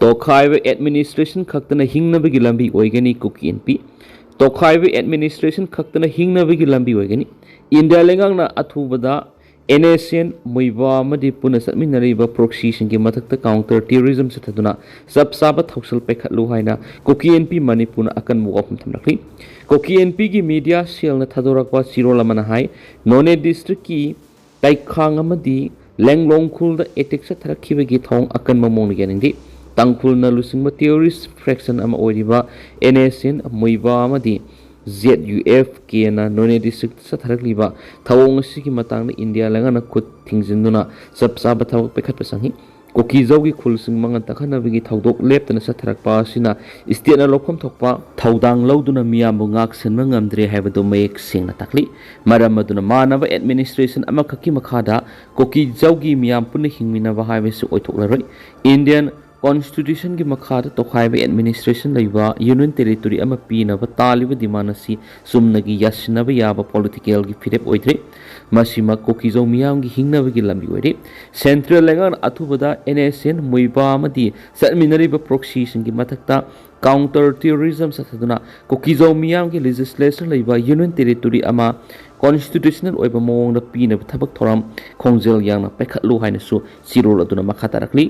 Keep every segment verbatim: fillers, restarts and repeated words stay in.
ꯇꯣꯈꯥꯏꯕ administration ꯈꯛꯇꯅ ꯍꯤꯡꯅꯕꯒꯤ ꯂꯝꯕꯤ ꯑꯣꯏꯒꯅꯤ꯫ ꯀꯨꯀꯤ ꯏꯟꯄꯤ ꯇꯣꯈꯥꯏꯕ ꯑꯦꯗꯃꯤꯅꯤꯁꯇ꯭ꯔꯦꯁꯟ ꯈꯛꯇꯅ ꯍꯤꯡꯅꯕꯒꯤ ꯂꯝꯕꯤ ꯑꯣꯏꯒꯅꯤ꯫ ꯏꯟꯗꯤꯌꯥ ꯂꯩꯉꯥꯛꯅ ꯑꯊꯨꯕꯗ ꯑꯦꯟ ꯑꯦꯁ ꯑꯦꯟ, ꯃꯨꯏꯕꯥ ꯑꯃꯗꯤ ꯄꯨꯟꯅ ꯆꯠꯃꯤꯟꯅꯔꯤꯕ ꯄ꯭ꯔꯣꯛꯁꯤꯁꯤꯡꯒꯤ ꯃꯊꯛꯇ ꯀꯥꯎꯟꯇꯔ ꯇꯦꯔꯣꯔꯤꯖꯝ ꯆꯠꯊꯗꯨꯅ ꯆꯞ ꯆꯥꯕ ꯊꯧꯁꯤꯜ ꯄꯥꯏꯈꯠꯂꯨ ꯍꯥꯏꯅ ꯀꯨꯀꯤ ꯏꯟꯄꯤ ꯃꯅꯤꯄꯨꯔꯅ ꯑꯀꯟꯕ ꯋꯥꯐꯝ ꯊꯝꯂꯛꯂꯤ꯫ ꯀꯨꯀꯤ ꯏꯟꯄꯤꯒꯤ ꯃꯤꯗꯤꯌꯥ ꯁꯦꯜꯅ ꯊꯥꯗꯣꯔꯛꯄ ꯆꯦꯔꯣꯜ ꯑꯃꯅ ꯍꯥꯏ, ꯅꯣꯅꯦ ꯗꯤꯁꯇ꯭ꯔꯤꯛꯀꯤ ꯇꯩꯈꯥꯡ ꯑꯃꯗꯤ ꯂꯦꯡꯂꯣꯡ ꯈꯨꯜꯗ ꯑꯦꯇꯦꯛ ꯆꯠꯊꯔꯛꯈꯤꯕꯒꯤ ꯊꯧꯑꯣꯡ ꯑꯀꯟꯕ ꯃꯑꯣꯡꯗ ꯌꯥꯅꯤꯡꯗꯦ꯫ ꯇꯥꯡꯈꯨꯜꯅ ꯂꯨꯆꯤꯡꯕ ꯇꯦꯔꯣꯔꯤꯁ ꯐ꯭ꯔꯦꯛꯁꯟ ꯑꯃ ꯑꯣꯏꯔꯤꯕ ꯑꯦꯟ ꯑꯦꯁ ꯑꯦꯟ, ꯃꯨꯏꯕꯥ ꯑꯃꯗꯤ ꯖꯦꯠ ꯌꯨ ꯑꯦꯐ ꯀꯦꯅ ꯅꯣꯅꯦ ꯗꯤꯁꯇ꯭ꯔꯤꯛꯇ ꯆꯠꯊꯔꯛꯂꯤꯕ ꯊꯧꯑꯣꯡ ꯑꯁꯤꯒꯤ ꯃꯇꯥꯡꯗ ꯏꯟꯗꯤꯌꯥ ꯂꯩꯉꯥꯛꯅ ꯈꯨꯠ ꯊꯤꯡꯖꯤꯟꯗꯨꯅ ꯆꯞ ꯆꯥꯕ ꯊꯕꯛ ꯄꯥꯏꯈꯠꯄ ꯆꯪꯏ꯫ ꯀꯨꯀꯤꯖꯧꯒꯤ ꯈꯨꯜꯁꯤꯡ ꯃꯥꯡꯍꯟ ꯇꯥꯛꯍꯟꯅꯕꯒꯤ ꯊꯧꯗꯣꯛ ꯂꯦꯞꯇꯅ ꯆꯠꯊꯔꯛꯄ ꯑꯁꯤꯅ ꯁ꯭ꯇꯦꯠꯅ ꯂꯧꯐꯝ ꯊꯣꯛꯄ ꯊꯧꯗꯥꯡ ꯂꯧꯗꯨꯅ ꯃꯤꯌꯥꯝꯕꯨ ꯉꯥꯛꯁꯦꯟꯕ ꯉꯝꯗ꯭ꯔꯦ ꯍꯥꯏꯕꯗꯨ ꯃꯌꯦꯛ ꯁꯦꯡꯅ ꯇꯥꯛꯂꯤ꯫ ꯃꯔꯝ ꯑꯗꯨꯅ ꯃꯥꯟꯅꯕ ꯑꯦꯗꯃꯤꯅꯤꯁꯇ꯭ꯔꯦꯁꯟ ꯑꯃꯈꯛꯀꯤ ꯃꯈꯥꯗ ꯀꯨꯀꯤꯖꯧꯒꯤ ꯃꯤꯌꯥꯝ ꯄꯨꯟꯅ ꯍꯤꯡꯃꯤꯟꯅꯕ ꯍꯥꯏꯕꯁꯤ ꯑꯣꯏꯊꯣꯛꯂꯔꯣꯏ꯫ ꯏꯟꯗꯤꯌꯟ ꯀꯣꯟꯁꯇꯤꯇ꯭ꯌꯨꯁꯟꯒꯤ ꯃꯈꯥꯗ ꯇꯣꯈꯥꯏꯕ ꯑꯦꯗꯃꯤꯅꯤꯁꯇ꯭ꯔꯦꯁꯟ ꯂꯩꯕ ꯌꯨꯅꯤꯌꯟ ꯇꯦꯔꯤꯇꯣꯔꯤ ꯑꯃ ꯄꯤꯅꯕ ꯇꯥꯜꯂꯤꯕ ꯗꯤꯃꯥꯟ ꯑꯁꯤ ꯆꯨꯝꯅꯒꯤ ꯌꯥꯁꯤꯟꯅꯕ ꯌꯥꯕ ꯄꯣꯂꯤꯇꯤꯀꯦꯜꯒꯤ ꯐꯤꯔꯦꯞ ꯑꯣꯏꯗ꯭ꯔꯦ꯫ ꯃꯁꯤꯃꯛ ꯀꯨꯀꯤꯖꯧ ꯃꯤꯌꯥꯝꯒꯤ ꯍꯤꯡꯅꯕꯒꯤ ꯂꯝꯕꯤ ꯑꯣꯏꯔꯦ꯫ ꯁꯦꯟꯇ꯭ꯔꯦꯜ ꯂꯩꯉꯥꯛꯅ ꯑꯊꯨꯕꯗ ꯑꯦꯟ ꯑꯦꯁ ꯑꯦꯟ, ꯃꯨꯏꯕꯥ ꯑꯃꯗꯤ ꯆꯠꯃꯤꯟꯅꯔꯤꯕ ꯄ꯭ꯔꯣꯛꯁꯤꯁꯤꯡꯒꯤ ꯃꯊꯛꯇ ꯀꯥꯎꯟꯇꯔ ꯇꯦꯔꯣꯔꯤꯖꯝ ꯆꯠꯊꯗꯨꯅ ꯀꯨꯀꯤꯖꯧ ꯃꯤꯌꯥꯝꯒꯤ ꯂꯦꯖꯤꯁꯂꯦꯆꯔ ꯂꯩꯕ ꯌꯨꯅꯤꯌꯟ ꯇꯦꯔꯤꯇꯣꯔꯤ ꯑꯃ ꯀꯣꯟꯁꯇꯤꯇ꯭ꯌꯨꯁꯅꯦꯜ ꯑꯣꯏꯕ ꯃꯑꯣꯡꯗ ꯄꯤꯅꯕ ꯊꯕꯛ ꯊꯧꯔꯝ ꯈꯣꯡꯖꯦꯜ ꯌꯥꯡꯅ ꯄꯥꯏꯈꯠꯂꯨ ꯍꯥꯏꯅꯁꯨ ꯆꯦꯔꯣꯜ ꯑꯗꯨꯅ ꯃꯈꯥ ꯇꯥꯔꯛꯂꯤ꯫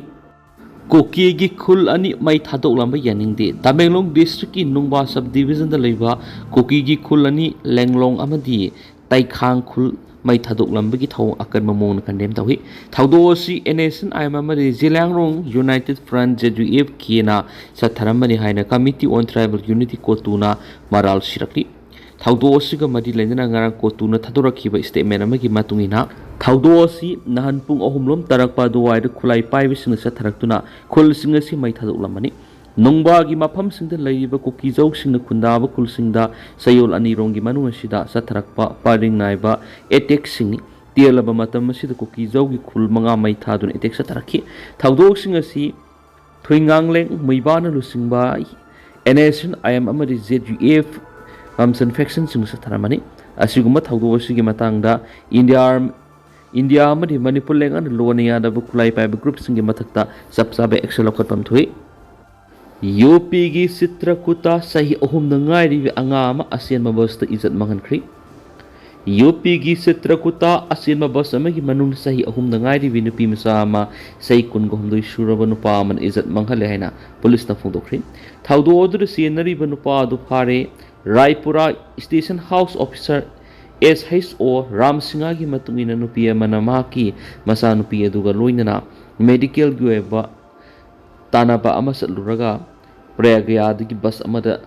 ꯀꯨꯀꯤꯒꯤ ꯈꯨꯜ ꯑꯅꯤ ꯃꯩ ꯊꯥꯗꯣꯛꯂꯝꯕ ꯌꯥꯅꯤꯡꯗꯦ꯫ ꯇꯃꯦꯡꯂꯣꯡ ꯗꯤꯁꯇ꯭ꯔꯤꯛꯀꯤ ꯅꯨꯡꯕꯥ ꯁꯕ ꯗꯤꯕꯤꯖꯟꯗ ꯂꯩꯕ ꯀꯨꯀꯤꯒꯤ ꯈꯨꯜ ꯑꯅꯤ, ꯂꯦꯡꯂꯣꯡ ꯑꯃꯗꯤ ꯇꯩꯈꯥꯡ ꯈꯨꯜ ꯃꯩ ꯊꯥꯗꯣꯛꯂꯝꯕꯒꯤ ꯊꯧꯑꯣꯡ ꯑꯀꯟꯕ ꯃꯑꯣꯡꯗ ꯀꯟꯗꯦꯝ ꯇꯧꯏ꯫ ꯊꯧꯗꯣꯛ ꯑꯁꯤ N S N I M ꯑꯃꯗꯤ Zeliangrong united front, J U F ꯀꯦꯅ ꯆꯠꯊꯔꯝꯕꯅꯤ ꯍꯥꯏꯅ ꯀꯃꯤꯇꯤ ꯑꯣꯟ ꯇ꯭ꯔꯥꯏꯕꯦꯜ ꯌꯨꯅꯤꯇꯤ, ꯀꯣꯇꯨꯅ ꯃꯔꯥꯜ ꯁꯤꯔꯛꯂꯤ꯫ ꯊꯧꯗꯣꯛ ꯑꯁꯤꯒ ꯃꯔꯤ ꯂꯩꯅꯅ ꯉꯔꯥꯡ ꯀꯣꯇꯨꯅ ꯊꯥꯗꯣꯔꯛꯈꯤꯕ ꯁ꯭ꯇꯦꯠꯃꯦꯟ ꯑꯃꯒꯤ ꯃꯇꯨꯡ ꯏꯟꯅ, ꯊꯧꯗꯣꯛ ꯑꯁꯤ ꯅꯍꯥꯟ ꯄꯨꯡ ꯑꯍꯨꯝ ꯂꯣꯝ ꯇꯥꯔꯛꯄ ꯑꯗꯨꯋꯥꯏꯗ ꯈꯨꯠꯂꯥꯏ ꯄꯥꯏꯕꯁꯤꯡꯅ ꯆꯠꯊꯔꯛꯇꯨꯅ ꯈꯨꯜꯁꯤꯡ ꯑꯁꯤ ꯃꯩ ꯊꯥꯗꯣꯛꯂꯝꯕꯅꯤ꯫ ꯅꯨꯡꯕꯥꯒꯤ ꯃꯐꯝꯁꯤꯡꯗ ꯂꯩꯔꯤꯕ ꯀꯨꯀꯤꯖꯧꯁꯤꯡꯅ ꯈꯨꯟꯗꯥꯕ ꯈꯨꯜꯁꯤꯡꯗ ꯆꯌꯣꯜ ꯑꯅꯤꯔꯣꯝꯒꯤ ꯃꯅꯨꯡ ꯑꯁꯤꯗ ꯆꯠꯊꯔꯛꯄ ꯄꯔꯤꯡ ꯅꯥꯏꯕ ꯑꯦꯇꯦꯛꯁꯤꯡꯅꯤ꯫ ꯇꯦꯜꯂꯕ ꯃꯇꯝ ꯑꯁꯤꯗ ꯀꯨꯀꯤꯖꯧꯒꯤ ꯈꯨꯜ ꯃꯉꯥ ꯃꯩ ꯊꯥꯗꯨꯅ ꯑꯦꯇꯦꯛ ꯆꯠꯊꯔꯛꯈꯤ꯫ ꯊꯧꯗꯣꯛꯁꯤꯡ ꯑꯁꯤ ꯊꯨꯏꯉꯥꯡꯂꯦꯡ ꯃꯨꯏꯕꯥꯅ ꯂꯨꯆꯤꯡꯕ N S N I M ꯑꯃꯗꯤ ꯖꯦ ꯌꯨ ꯑꯦꯐ ꯔꯝꯁꯟ ꯐꯦꯛꯁꯟꯁꯤꯡꯅ ꯆꯠꯊꯔꯝꯕꯅꯤ꯫ ꯑꯁꯤꯒꯨꯝꯕ ꯊꯧꯗꯣꯛ ꯑꯁꯤꯒꯤ ꯃꯇꯥꯡꯗ ꯏꯟꯗꯤꯌꯥ ꯑꯥꯔꯝ ꯏꯟꯗꯤꯌꯥ ꯑꯃꯗꯤ ꯃꯅꯤꯄꯨꯔ ꯂꯩꯉꯥꯛꯅ ꯂꯣꯟꯅ ꯌꯥꯗꯕ ꯈꯨꯠꯂꯥꯏ ꯄꯥꯏꯕ ꯒ꯭ꯔꯨꯞꯁꯤꯡꯒꯤ ꯃꯊꯛꯇ ꯆꯞ ꯆꯥꯕ ꯑꯦꯛꯁꯟ ꯂꯧꯈꯠꯐꯝ ꯊꯣꯛꯏ꯫ ꯌꯨ ꯄꯤꯒꯤ ꯆꯤꯇ꯭ꯔꯀꯨꯇꯥ ꯆꯍꯤ ꯑꯍꯨꯝꯗ ꯉꯥꯏꯔꯤꯕꯤ ꯑꯉꯥꯡ ꯑꯃ ꯑꯆꯦꯟꯕ ꯕꯁꯇ ꯏꯖꯠ ꯃꯥꯡꯍꯟꯈ꯭ꯔꯤ꯫ ꯌꯨ ꯄꯤꯒꯤ ꯆꯤꯇ꯭ꯔꯀꯨꯇꯥ ꯑꯆꯦꯟꯕ ꯕꯁ ꯑꯃꯒꯤ ꯃꯅꯨꯡꯗ ꯆꯍꯤ ꯑꯍꯨꯝꯗ ꯉꯥꯏꯔꯤꯕꯤ ꯅꯨꯄꯤ ꯃꯆꯥ ꯑꯃ ꯆꯍꯤ ꯀꯨꯟꯒ ꯍꯨꯝꯗꯣꯏ ꯁꯨꯔꯕ ꯅꯨꯄꯥ ꯑꯃꯅ ꯏꯖꯠ ꯃꯥꯡꯍꯜꯂꯦ ꯍꯥꯏꯅ ꯄꯨꯂꯤꯁꯅ ꯐꯣꯡꯗꯣꯛꯈ꯭ꯔꯤ꯫ ꯊꯧꯗꯣꯛ ꯑꯗꯨꯗ ꯆꯦꯟꯅꯔꯤꯕ ꯅꯨꯄꯥ ꯑꯗꯨ ꯐꯥꯔꯦ꯫ ꯔꯥꯏꯄꯨꯔꯥ ꯁ꯭ꯇꯦꯁꯟ ꯍꯥꯎꯁ ꯑꯣꯐꯤꯁꯔ ꯑꯦꯁ ꯍꯩꯆ ꯑꯣ ꯔꯥꯝ ꯁꯤꯡꯍꯒꯤ ꯃꯇꯨꯡ ꯏꯟꯅ ꯅꯨꯄꯤ ꯑꯃꯅ ꯃꯍꯥꯛꯀꯤ ꯃꯆꯥꯅꯨꯄꯤ ꯑꯗꯨꯒ ꯂꯣꯏꯅꯅ ꯃꯦꯗꯤꯀꯦꯜꯒꯤ ꯑꯣꯏꯕ ꯇꯥꯟꯅꯕ ꯑꯃ ꯆꯠꯂꯨꯔꯒ ꯄ꯭ꯔꯌꯥꯒꯌꯥꯗꯒꯤ ꯕꯁ ꯑꯃꯗ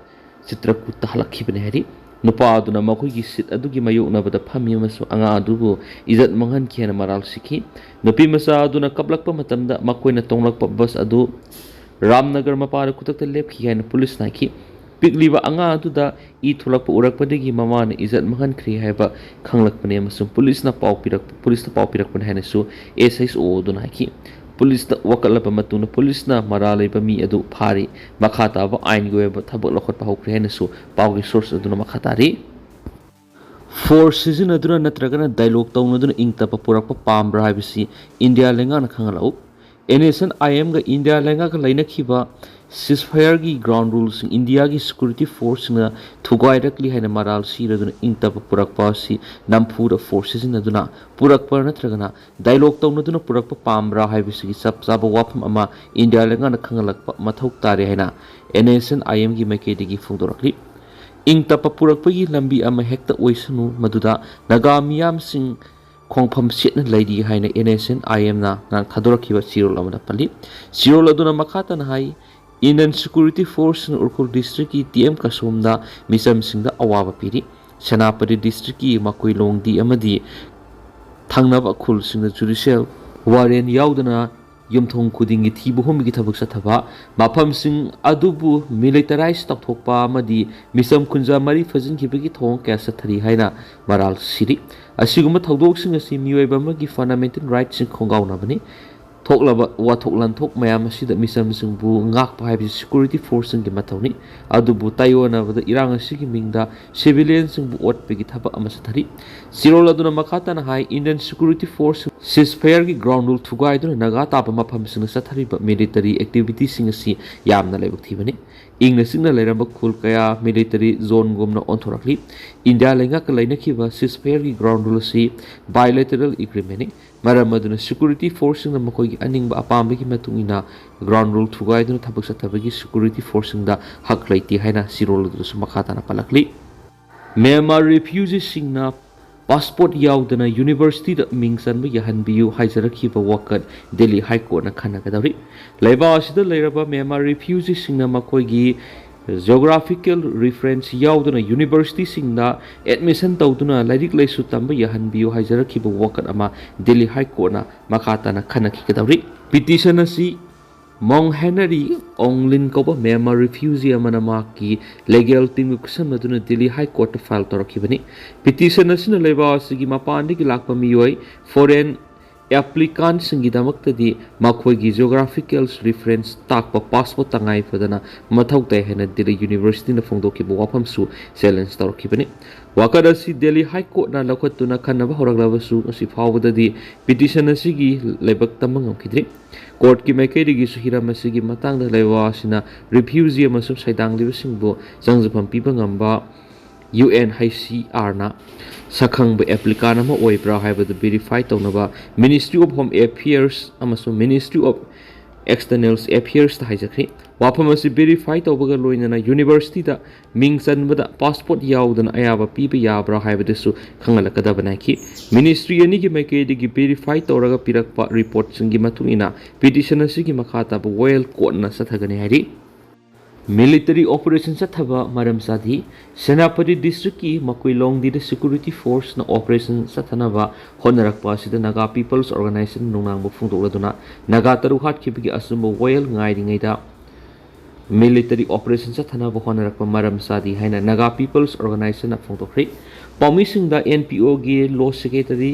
ꯆꯤꯇ꯭ꯔꯀꯨꯠꯇ ꯍꯜꯂꯛꯈꯤꯕꯅꯤ ꯍꯥꯏꯔꯤ꯫ ꯅꯨꯄꯥ ꯑꯗꯨꯅ ꯃꯈꯣꯏꯒꯤ ꯁꯤꯠ ꯑꯗꯨꯒꯤ ꯃꯥꯌꯣꯛꯅꯕꯗ ꯐꯝꯃꯤ ꯑꯃꯁꯨꯡ ꯑꯉꯥꯡ ꯑꯗꯨꯕꯨ ꯏꯖꯠ ꯃꯥꯡꯍꯟꯈꯤ ꯍꯥꯏꯅ ꯃꯔꯥꯜ ꯁꯤꯈꯤ꯫ ꯅꯨꯄꯤ ꯃꯆꯥ ꯑꯗꯨꯅ ꯀꯞꯂꯛꯄ ꯃꯇꯝꯗ ꯃꯈꯣꯏꯅ ꯇꯣꯡꯂꯛꯄ ꯕꯁ ꯑꯗꯨ ꯔꯥꯝꯅꯒꯔ ꯃꯄꯥꯗ ꯈꯨꯗꯛꯇ ꯂꯦꯞꯈꯤ ꯍꯥꯏꯅ ꯄꯨꯂꯤꯁꯅ ꯍꯥꯏꯈꯤ꯫ ꯄꯤꯛꯂꯤꯕ ꯑꯉꯥꯡ ꯑꯗꯨꯗ ꯏ ꯊꯣꯛꯂꯛꯄ ꯎꯔꯛꯄꯗꯒꯤ ꯃꯃꯥꯅ ꯏꯖꯠ ꯃꯥꯡꯍꯟꯈ꯭ꯔꯦ ꯍꯥꯏꯕ ꯈꯪꯂꯛꯄꯅꯤ ꯑꯃꯁꯨꯡ ꯄꯨꯂꯤꯁꯅ ꯄꯥꯎ ꯄꯤꯔꯛ-, ꯄꯨꯂꯤꯁꯇ ꯄꯥꯎ ꯄꯤꯔꯛꯄꯅꯤ ꯍꯥꯏꯅꯁꯨ ꯑꯦꯁ ꯍꯩꯆ ꯑꯣ ꯑꯗꯨꯅ ꯍꯥꯏꯈꯤ꯫ ꯄꯨꯂꯤꯁꯇ ꯋꯥꯀꯠꯂꯕ ꯃꯇꯨꯡꯗ ꯄꯨꯂꯤꯁꯅ ꯃꯔꯥꯜ ꯂꯩꯕ ꯃꯤ ꯑꯗꯨ ꯐꯥꯔꯤ꯫ ꯃꯈꯥ ꯇꯥꯕ ꯑꯥꯏꯟꯒꯤ ꯑꯣꯏꯕ ꯊꯕꯛ ꯂꯧꯈꯠꯄ ꯍꯧꯈ꯭ꯔꯦ ꯍꯥꯏꯅꯁꯨ ꯄꯥꯎꯒꯤ ꯁꯣꯔꯁ ꯑꯗꯨꯅ ꯃꯈꯥ ꯇꯥꯔꯤ꯫ ꯐꯣꯔꯁ ꯁꯤꯖꯤꯟꯅꯗꯨꯅ ꯅꯠꯇ꯭ꯔꯒꯅ ꯗꯥꯏꯂꯣꯒ ꯇꯧꯅꯗꯨꯅ ꯏꯪ ꯇꯞꯄ ꯄꯨꯔꯛꯄ ꯄꯥꯝꯕ꯭ꯔꯥ ꯍꯥꯏꯕꯁꯤ ꯏꯟꯗꯤꯌꯥ ꯂꯩꯉꯥꯛꯅ ꯈꯪꯍꯜꯂꯛꯎ꯫ ꯑꯦꯟ ꯑꯦꯁ ꯑꯦꯟ ꯑꯥꯏ ꯑꯦꯝꯒ ꯏꯟꯗꯤꯌꯥ ꯂꯩꯉꯥꯛꯀ ꯂꯩꯅꯈꯤꯕ ꯁꯤꯁꯐꯥꯌꯔꯒꯤ ꯒ꯭ꯔꯥꯎꯟ ꯔꯨꯜꯁꯤꯡ ꯏꯟꯗꯤꯌꯥꯒꯤ ꯁꯦꯀ꯭ꯌꯨꯔꯤꯇꯤ ꯐꯣꯔꯁꯁꯤꯡꯅ ꯊꯨꯒꯥꯏꯔꯛꯂꯤ ꯍꯥꯏꯅ ꯃꯔꯥꯜ ꯁꯤꯔꯗꯨꯅ ꯏꯪ ꯇꯞꯄ ꯄꯨꯔꯛꯄ ꯑꯁꯤ ꯅꯝꯐꯨꯗ ꯐꯣꯔꯁ ꯁꯤꯖꯤꯟꯅꯗꯨꯅ ꯄꯨꯔꯛꯄ ꯅꯠꯇ꯭ꯔꯒꯅ ꯗꯥꯏꯂꯣꯒ ꯇꯧꯅꯗꯨꯅ ꯄꯨꯔꯛꯄ ꯄꯥꯝꯕ꯭ꯔꯥ ꯍꯥꯏꯕꯁꯤꯒꯤ ꯆꯞ ꯆꯥꯕ ꯋꯥꯐꯝ ꯑꯃ ꯏꯟꯗꯤꯌꯥ ꯂꯩꯉꯥꯛꯅ ꯈꯪꯍꯜꯂꯛꯄ ꯃꯊꯧ ꯇꯥꯔꯦ ꯍꯥꯏꯅ ꯑꯦꯟ ꯑꯦꯁ ꯑꯦꯟ ꯑꯥꯏ ꯑꯦꯝꯒꯤ ꯃꯥꯏꯀꯩꯗꯒꯤ ꯐꯣꯡꯗꯣꯔꯛꯂꯤ꯫ ꯏꯪ ꯇꯞꯄ ꯄꯨꯔꯛꯄꯒꯤ ꯂꯝꯕꯤ ꯑꯃ ꯍꯦꯛꯇ ꯑꯣꯏꯁꯅꯨ, ꯃꯗꯨꯗ ꯅꯥꯒꯥ ꯃꯤꯌꯥꯝꯁꯤꯡ ꯈꯣꯡꯐꯝ ꯁꯦꯠꯅ ꯂꯩꯔꯤ ꯍꯥꯏꯅ ꯑꯦꯟ ꯑꯦꯁ ꯑꯦꯟ ꯑꯥꯏ ꯑꯦꯝꯅ ꯉꯔꯥꯡ ꯊꯥꯗꯣꯔꯛꯈꯤꯕ ꯆꯦꯔꯣꯜ ꯑꯃꯗ ꯄꯜꯂꯤ꯫ ꯆꯦꯔꯣꯜ ꯑꯗꯨꯅ ꯃꯈꯥ ꯇꯥꯅ ꯍꯥꯏ, ꯏꯟꯗꯤꯌꯟ ꯁꯦꯀ꯭ꯌꯨꯔꯤꯇꯤ ꯐꯣꯔꯁꯁꯤꯡꯅ ꯎꯈ꯭ꯔꯨꯜ ꯗꯤꯁꯇ꯭ꯔꯤꯛꯀꯤ ꯇꯤ ꯑꯦꯝ ꯀꯁꯣꯝꯗ ꯃꯤꯆꯝꯁꯤꯡꯗ ꯑꯋꯥꯕ ꯄꯤꯔꯤ꯫ ꯁꯦꯅꯥꯄꯇꯤ ꯗꯤꯁꯇ꯭ꯔꯤꯛꯀꯤ ꯃꯀꯣꯏꯂꯣꯡꯗꯤ ꯑꯃꯗꯤ ꯊꯪꯅꯕ ꯈꯨꯜꯁꯤꯡꯗ ꯖꯨꯗꯤꯁꯤꯌꯦꯜ ꯋꯥꯔꯦꯟ ꯌꯥꯎꯗꯅ ꯌꯨꯝꯊꯣꯡ ꯈꯨꯗꯤꯡꯒꯤ ꯊꯤꯕ ꯍꯨꯝꯕꯒꯤ ꯊꯕꯛ ꯆꯠꯊꯕ, ꯃꯐꯝꯁꯤꯡ ꯑꯗꯨꯕꯨ ꯃꯤꯂꯤꯇꯔꯥꯏꯖ ꯇꯧꯊꯣꯛꯄ ꯑꯃꯗꯤ ꯃꯤꯆꯝ ꯈꯨꯟꯖꯥ ꯃꯔꯤ ꯐꯥꯖꯤꯟꯈꯤꯕꯒꯤ ꯊꯧꯑꯣꯡ ꯀꯌꯥ ꯆꯠꯊꯔꯤ ꯍꯥꯏꯅ ꯃꯔꯥꯜ ꯁꯤꯔꯤ꯫ ꯑꯁꯤꯒꯨꯝꯕ ꯊꯧꯗꯣꯛꯁꯤꯡ ꯑꯁꯤ ꯃꯤꯑꯣꯏꯕ ꯑꯃꯒꯤ ꯐꯟꯗꯥꯃꯦꯟꯇꯦꯜ ꯔꯥꯏꯠꯁꯤꯡ ꯈꯣꯡꯒꯥꯎꯅꯕꯅꯤ꯫ ꯊꯣꯛꯂꯕ ꯋꯥꯊꯣꯛ ꯂꯥꯟꯊꯣꯛ ꯃꯌꯥꯝ ꯑꯁꯤꯗ ꯃꯤꯆꯝꯁꯤꯡꯕꯨ ꯉꯥꯛꯄ ꯍꯥꯏꯕꯁꯤ security forceꯁꯤꯡꯒꯤ ꯃꯊꯧꯅꯤ꯫ ꯑꯗꯨꯕꯨ ꯇꯥꯏꯑꯣꯟꯅꯕꯗ ꯏꯔꯥꯡ ꯑꯁꯤꯒꯤ ꯃꯤꯡꯗ civilianꯁꯤꯡꯕꯨ ꯑꯣꯠꯄꯒꯤ ꯊꯕꯛ ꯑꯃ ꯆꯠꯊꯔꯤ꯫ ꯁꯤꯔꯣꯜ ꯑꯗꯨꯅ ꯃꯈꯥ ꯇꯥꯅ ꯍꯥꯏ, Indian security force ceasefireꯒꯤ ground rule ꯊꯨꯒꯥꯏꯗꯨꯅ Naga ꯇꯥꯕ ꯃꯐꯝꯁꯤꯡꯗ ꯆꯠꯊꯔꯤꯕ militaryꯒꯤ activityꯁꯤꯡ ꯑꯁꯤ ꯌꯥꯝꯅ ꯂꯥꯏꯕꯛ ꯊꯤꯕꯅꯤ꯫ ꯏꯪꯅ ꯆꯤꯛꯅ ꯂꯩꯔꯝꯕ ꯈꯨꯜ ꯀꯌꯥ military zoneꯒꯨꯝꯅ ꯑꯣꯟꯊꯣꯔꯛꯂꯤ꯫ ꯏꯟꯗꯤꯌꯥ ꯂꯩꯉꯥꯛꯀ ꯂꯩꯅꯈꯤꯕ ceasefireꯒꯤ ground ruleꯁꯤ bilateral agreementꯅꯤ꯫ ꯃꯔꯝ ꯑꯗꯨꯅ security forceꯁꯤꯡꯅ ꯃꯈꯣꯏꯒꯤ ꯑꯅꯤꯡꯕ ꯑꯄꯥꯝꯕꯒꯤ ꯃꯇꯨꯡ ꯏꯟꯅ ground rule ꯊꯨꯒꯥꯏꯗꯨꯅ ꯊꯕꯛ ꯆꯠꯊꯕꯒꯤ security forceꯁꯤꯡꯗ ꯍꯛ ꯂꯩꯇꯦ ꯍꯥꯏꯅ ꯁꯤꯔꯣꯜ ꯑꯗꯨꯗꯁꯨ ꯃꯈꯥ ꯇꯥꯅ ꯄꯜꯂꯛꯂꯤ꯫ ꯃ꯭ꯌꯥꯟꯃꯥꯔ refugeeꯁꯤꯡꯅ passport ꯌꯥꯎꯗꯅ universityꯗ ꯃꯤꯡ ꯆꯟꯕ ꯌꯥꯍꯟꯕꯤꯌꯨ ꯍꯥꯏꯖꯔꯛꯈꯤꯕ ꯋꯥꯀꯠ Delhi High Courtꯅ ꯈꯟꯅꯒꯗꯧꯔꯤ꯫ ꯂꯩꯕꯥꯛ ꯑꯁꯤꯗ ꯂꯩꯔꯕ ꯃ꯭ꯌꯥꯟꯃꯥꯔ refugeeꯁꯤꯡꯅ ꯃꯈꯣꯏꯒꯤ geographical reference ꯌꯥꯎꯗꯅ universityꯁꯤꯡꯗ admission ꯇꯧꯗꯨꯅ ꯂꯥꯏꯔꯤꯛ ꯂꯥꯏꯁꯨ ꯇꯝꯕ ꯌꯥꯍꯟꯕꯤꯌꯨ ꯍꯥꯏꯖꯔꯛꯈꯤꯕ ꯋꯥꯀꯠ ꯑꯃ Delhi High Courtꯅ ꯃꯈꯥ ꯇꯥꯅ ꯈꯟꯅꯈꯤꯒꯗꯧꯔꯤ꯫ Petition ꯑꯁꯤ Maung Henry Aung Hlaing ꯀꯧꯕ ꯃ꯭ꯌꯥꯟꯃꯥꯔ refugee ꯑꯃꯅ ꯃꯍꯥꯛꯀꯤ legal teamꯒ ꯈꯨꯠꯁꯝꯅꯗꯨꯅ Delhi High Courtꯇ file ꯇꯧꯔꯛꯈꯤꯕꯅꯤ꯫ Petition ꯑꯁꯤꯅ ꯂꯩꯕꯥꯛ ꯑꯁꯤꯒꯤ ꯃꯄꯥꯟꯗꯒꯤ ꯂꯥꯛꯄ ꯃꯤꯑꯣꯏ, foreign applicantꯁꯤꯡꯒꯤꯗꯃꯛꯇꯗꯤ ꯃꯈꯣꯏꯒꯤ geographical reference ꯇꯥꯛꯄ passport ꯇꯉꯥꯏ ꯐꯗꯅ ꯃꯊꯧ ꯇꯥꯏ ꯍꯥꯏꯅ Delhi Universityꯅ ꯐꯣꯡꯗꯣꯛꯈꯤꯕ ꯋꯥꯐꯝꯁꯨ challenge ꯇꯧꯔꯛꯈꯤꯕꯅꯤ꯫ ꯋꯥꯀꯠ ꯑꯁꯤ Delhi High Courtꯅ ꯂꯧꯈꯠꯇꯨꯅ ꯈꯟꯅꯕ ꯍꯧꯔꯛꯂꯕꯁꯨ ꯉꯁꯤ ꯐꯥꯎꯕꯗꯗꯤ petition ꯑꯁꯤꯒꯤ ꯂꯥꯏꯕꯛ ꯇꯝꯕ ꯉꯝꯈꯤꯗ꯭ꯔꯤ꯫ Courtꯀꯤ ꯃꯥꯏꯀꯩꯗꯒꯤꯁꯨ ꯍꯤꯔꯝ ꯑꯁꯤꯒꯤ ꯃꯇꯥꯡꯗ ꯂꯩꯕꯥꯛ ꯑꯁꯤꯅ refugee ꯑꯃꯁꯨꯡ ꯁꯩꯗꯥꯡꯂꯤꯕꯁꯤꯡꯕꯨ ꯆꯪꯖꯐꯝ ꯄꯤꯕ ꯉꯝꯕ UNHCRꯅ ꯁꯛꯈꯪꯕ applicant ꯑꯃ ꯑꯣꯏꯕ꯭ꯔꯥ ꯍꯥꯏꯕꯗꯨ verify ꯇꯧꯅꯕ Ministry of Home Affairs ꯑꯃꯁꯨꯡ Ministry of External Affairsꯇ ꯍꯥꯏꯖꯈ꯭ꯔꯤ꯫ ꯋꯥꯐꯝ ꯑꯁꯤ verify ꯇꯧꯕꯒ ꯂꯣꯏꯅꯅ universityꯗ ꯃꯤꯡ ꯆꯟꯕꯗ passport ꯌꯥꯎꯗꯅ ꯑꯌꯥꯕ ꯄꯤꯕ ꯌꯥꯕ꯭ꯔꯥ ꯍꯥꯏꯕꯗꯨꯁꯨ ꯈꯪꯍꯜꯂꯛꯀꯗꯕꯅꯤ ꯍꯥꯏꯈꯤ꯫ Ministry ꯑꯅꯤꯒꯤ ꯃꯥꯏꯀꯩꯗꯒꯤ verify ꯇꯧꯔꯒ ꯄꯤꯔꯛꯄ reportꯁꯤꯡꯒꯤ ꯃꯇꯨꯡ ꯏꯟꯅ petition ꯑꯁꯤꯒꯤ ꯃꯈꯥ ꯇꯥꯕ ꯋꯥꯌꯦꯜ courtꯅ ꯆꯠꯊꯒꯅꯤ ꯍꯥꯏꯔꯤ꯫ Military operation ꯆꯠꯊꯕ ꯃꯔꯝ ꯆꯥꯗꯦ꯫ ꯁꯦꯅꯥꯄꯇꯤ districtꯀꯤ ꯃꯀꯨꯏꯂꯣꯡꯗꯤꯗ security forceꯅ operation ꯆꯠꯊꯅꯕ ꯍꯣꯠꯅꯔꯛꯄ ꯑꯁꯤꯗ Naga People's Organisation ꯅꯨꯡꯅꯥꯡꯕ ꯐꯣꯡꯗꯣꯛꯂꯗꯨꯅ ꯅꯥꯒꯥ ꯇꯔꯨꯛ ꯍꯥꯠꯈꯤꯕꯒꯤ ꯑꯆꯨꯝꯕ ꯋꯥꯌꯦꯜ ꯉꯥꯏꯔꯤꯉꯩꯗ military operation ꯆꯠꯊꯅꯕ ꯍꯣꯠꯅꯔꯛꯄ ꯃꯔꯝ ꯆꯥꯗꯦ ꯍꯥꯏꯅ Naga People's Organisationꯅ ꯐꯣꯡꯗꯣꯛꯈ꯭ꯔꯤ꯫ ꯄꯥꯎꯃꯤꯁꯤꯡꯗ NPOꯒꯤ law secretary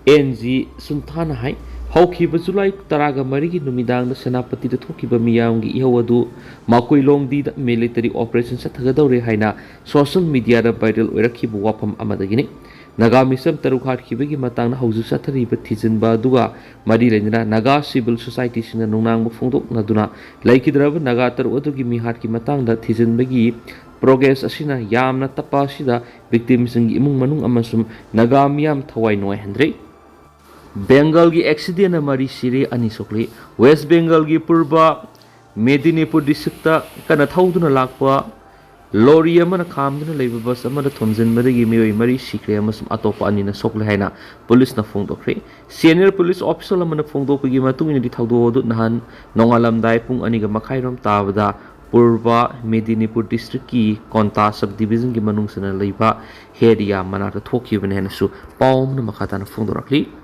ꯑꯦꯟ ꯖꯤ ꯁꯨꯟꯊꯥꯅ ꯍꯥꯏ, ꯍꯧꯈꯤꯕ ꯖꯨꯂꯥꯏ ꯇꯔꯥꯒ ꯃꯔꯤꯒꯤ ꯅꯨꯃꯤꯗꯥꯡꯗ ꯁꯦꯅꯥꯄꯇꯤꯗ ꯊꯣꯛꯈꯤꯕ ꯃꯤꯌꯥꯝꯒꯤ ꯏꯍꯧ ꯑꯗꯨ ꯃꯥꯀꯣꯏꯂꯣꯡꯗꯤꯗ military operation ꯆꯠꯊꯒꯗꯧꯔꯦ ꯍꯥꯏꯅ social mediaꯗ viral ꯑꯣꯏꯔꯛꯈꯤꯕ ꯋꯥꯐꯝ ꯑꯃꯗꯒꯤꯅꯤ꯫ ꯅꯥꯒꯥ ꯃꯤꯆꯝ ꯇꯔꯨꯛ ꯍꯥꯠꯈꯤꯕꯒꯤ ꯃꯇꯥꯡꯗ ꯍꯧꯖꯤꯛ ꯆꯠꯊꯔꯤꯕ ꯊꯤꯖꯤꯟꯕ ꯑꯗꯨꯒ ꯃꯔꯤ ꯂꯩꯅꯅ ꯅꯥꯒꯥ civil societyꯁꯤꯡꯅ ꯅꯨꯡꯅꯥꯡꯕ ꯐꯣꯡꯗꯣꯛꯅꯗꯨꯅ ꯂꯩꯈꯤꯗ꯭ꯔꯕ ꯅꯥꯒꯥ ꯇꯔꯨꯛ ꯑꯗꯨꯒꯤ ꯃꯤꯍꯥꯠꯀꯤ ꯃꯇꯥꯡꯗ ꯊꯤꯖꯤꯟꯕꯒꯤ progress ꯑꯁꯤꯅ ꯌꯥꯝꯅ ꯇꯞꯄ ꯑꯁꯤꯗ victimꯁꯤꯡꯒꯤ ꯏꯃꯨꯡ ꯃꯅꯨꯡ ꯑꯃꯁꯨꯡ ꯅꯥꯒꯥ ꯃꯤꯌꯥꯝ ꯊꯋꯥꯏ ꯅꯨꯡꯉꯥꯏꯍꯟꯗ꯭ꯔꯦ꯫ ꯕꯦꯡꯒꯜꯒꯤ accidentꯅ ꯃꯔꯤ ꯁꯤꯔꯦ, ꯑꯅꯤ ꯁꯣꯛꯂꯤ꯫ ꯋꯦꯁ ꯕꯦꯡꯒꯜꯒꯤ ꯄꯨꯔꯕ ꯃꯦꯗꯤꯅꯤꯄꯨꯔ districtꯇ ꯀꯟꯅ ꯊꯧꯗꯨꯅ ꯂꯥꯛꯄ ꯂꯣꯔꯤ ꯑꯃꯅ ꯈꯥꯝꯗꯨꯅ ꯂꯩꯕ ꯕꯁ ꯑꯃꯗ ꯊꯣꯝꯖꯤꯟꯕꯗꯒꯤ ꯃꯤꯑꯣꯏ ꯃꯔꯤ ꯁꯤꯈ꯭ꯔꯦ ꯑꯃꯁꯨꯡ ꯑꯇꯣꯞꯄ ꯑꯅꯤꯅ ꯁꯣꯛꯂꯦ ꯍꯥꯏꯅ ꯄꯨꯂꯤꯁꯅ ꯐꯣꯡꯗꯣꯛꯈ꯭ꯔꯦ꯫ Senior police official ꯑꯃꯅ ꯐꯣꯡꯗꯣꯛꯄꯒꯤ ꯃꯇꯨꯡ ꯏꯟꯅꯗꯤ ꯊꯧꯗꯣꯛ ꯑꯗꯨ ꯅꯍꯥꯟ ꯅꯣꯡꯉꯥꯜꯂꯝꯗꯥꯏ ꯄꯨꯡ ꯑꯅꯤꯒ ꯃꯈꯥꯏꯔꯣꯝ ꯇꯥꯕꯗ ꯄꯨꯔꯕ ꯃꯦꯗꯤꯅꯤꯄꯨꯔ districtꯀꯤ ꯀꯣꯟꯇꯥ sub divisionꯒꯤ ꯃꯅꯨꯡ ꯆꯟꯅ ꯂꯩꯕ ꯍꯦꯔꯤꯌꯥ ꯃꯅꯥꯛꯇ ꯊꯣꯛꯈꯤꯕꯅꯤ ꯍꯥꯏꯅꯁꯨ ꯄꯥꯎ ꯑꯃꯅ ꯃꯈꯥ ꯇꯥꯅ ꯐꯣꯡꯗꯣꯔꯛꯂꯤ꯫